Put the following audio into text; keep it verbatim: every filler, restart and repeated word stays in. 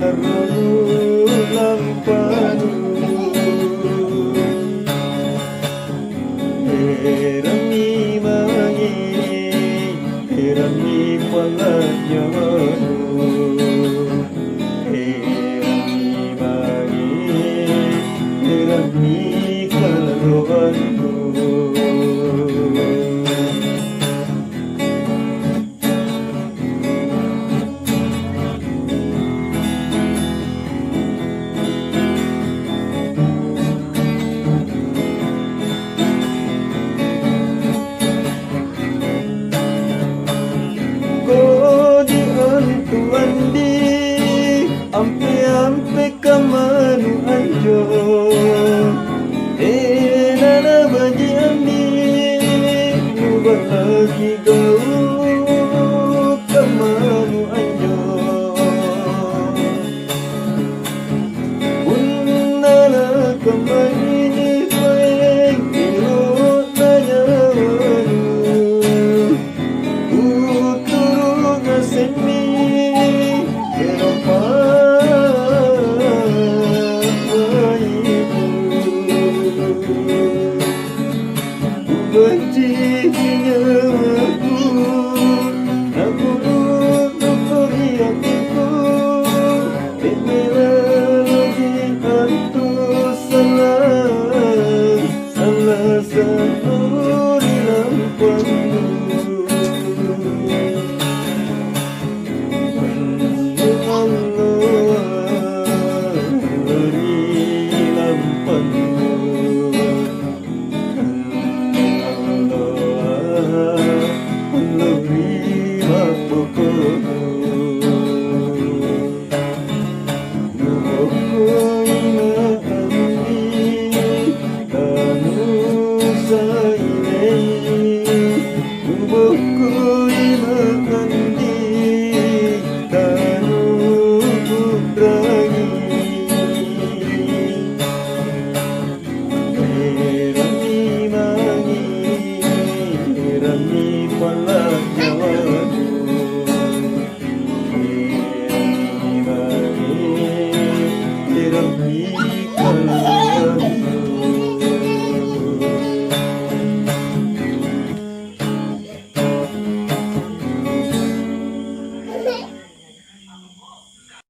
Larronu lampanu, erangi mange, erangi pala nyawanu, erangi mange, erangi kalarroannu. Kodi antu andi, ampe-ampe kammanu anjo. Tena nabaji andi, nuballaki gau kammanu anjo. Punna nakammaini paeng ero'na nyawanu, kuturu' ngasemmi ero' pa'mai'bu. Kubanciki nyawaku, nakuru'lukko ri atikku, te'nela lagi antu sallang, sallang sa'bu ri lampannu. Alloa, allo ri lampannu. Alloa, allo ri ma'bokonu. Nubokkoi na andi, tanusainai. Nubokkoi na andi, tanuu'rangi. Erammi mange, erammi pala nyawa.